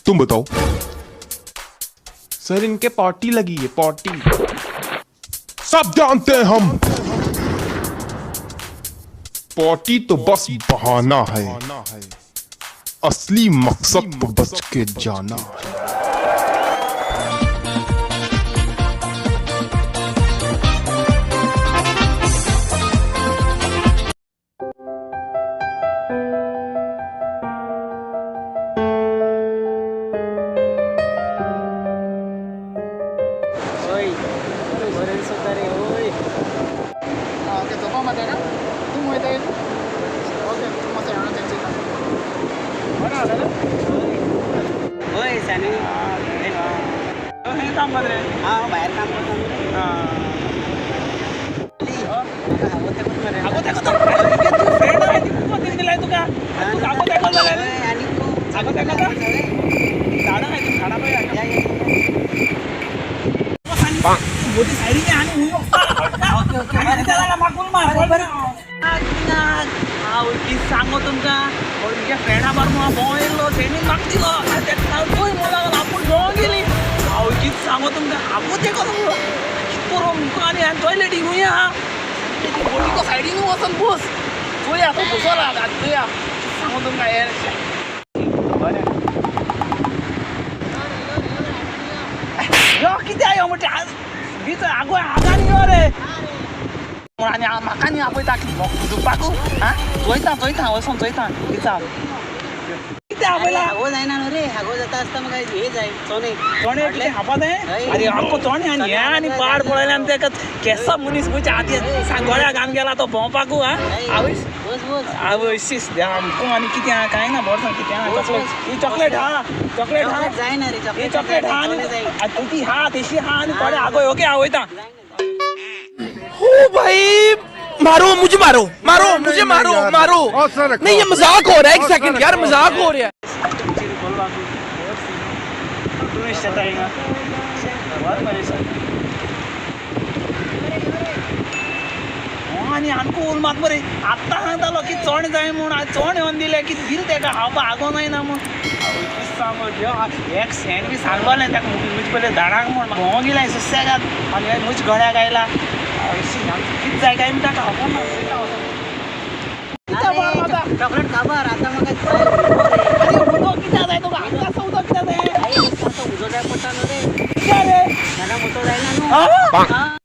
तुम बताओ। सर इनके पॉटी लगी है, पॉटी। सब जानते हैं हम, पॉटी तो बस बहाना है, असली मकसद तो बच के जाना है। ओय, बरें दिसता रे ओय। ओके, चोवपा मारता का तूं वयता? ओके, तूं मातसो हांगा तेंचे। बरें आसा रे। ओय सानू। खंय काम करता रे? हांव भायर काम करता न्हू रे। आगो आगो तेका तो तूं फ्रेंड आहा, कितको दिन दिलाय तुका, तूं आगो तेका जाल्यार। आनी तूं आगो तेका झाडां खाय तूं, झाडां पळय। या या। मोठी सायडीने आनी ओके ओके। मागून मार। हांव कितें सांगो तुमकां, म्हगे फ्रेंडा बार भोंव येयल्लो, तेणी म्हाका दिलो। तेका पळय म्हणून लागलो, आपूण भोंव गेली। हांव कितें सांगो तुमकां, आपूण तें करूं कितें करूं मुखार आनी हांवें टॉयलेटीक वया आहा, बोटीको सायडीनू वचून बस। चोया, तो बसोला आतां, चोया, कितें सांगो तुमकां हें। बरें यो, कितें यो म्हणटा भितर? आगो, आगान यो रे म्हूण आनी म्हाका न्ही आपयता दुखपाकू। आं, चोयता चोयता, वचोन चोयता कितें कितें आपयला। हागो जायना न्हू रे, हागो जाता आसता म्हाका हे जाय, चोणे। चणे कितें खावपा तें? आरे, आमकां चणे आनी हें आनी पाड पळयल्यार आनी तेका केसो मनीस खंयच्या आदी सांगोळ्या घालून गेला तो भोंवपाकू। आं, आवयस। बस बस। आवय शीस, आमकां आनी कितें आहा? कांय ना, बरें, कितें आहा? चॉकलेट, ही चॉकलेट आहा, चॉकलेट आहा। चॉकलेट जायना रे। ही चॉकलेट। चॉकलेट आहा आनी ती आहा, तेशी आहा आनी थोडे आगो ओके आवयता। ओ भाई, मारो मुझे, मारो मारो मुझे, मारो मारो। नहीं, ये मजाक हो रहा है, एक सेकंड यार, मजाक हो रहा है। टुरिस्ट येता हिंगा, बरें मरे सर। आनी आमकां उल मात मरे, आत्तां सांगतालो की चणे जाय म्हूण, आनी चणे येवन दिले की दिले तेका खावपाक, आगो जायना म्हूण। कितें सांगो, एक सेंट बी सांगलें ताका मुज पयलें धाडाक म्हूण, भोंवो गेल्या सुसेगाद आनी मुज गळ्याक आयला। कितें जाय काय ताका खबर ना। चॉकलेट खबर आतां म्हाका। आरे, उदक कित्याक जाय तुका? आतां उदक कित्याक जाय? आतां उजो जाय पडटा न्हू रे। कित्याक रे? नाल्यार मोटो जायना न्हू। आं? आं।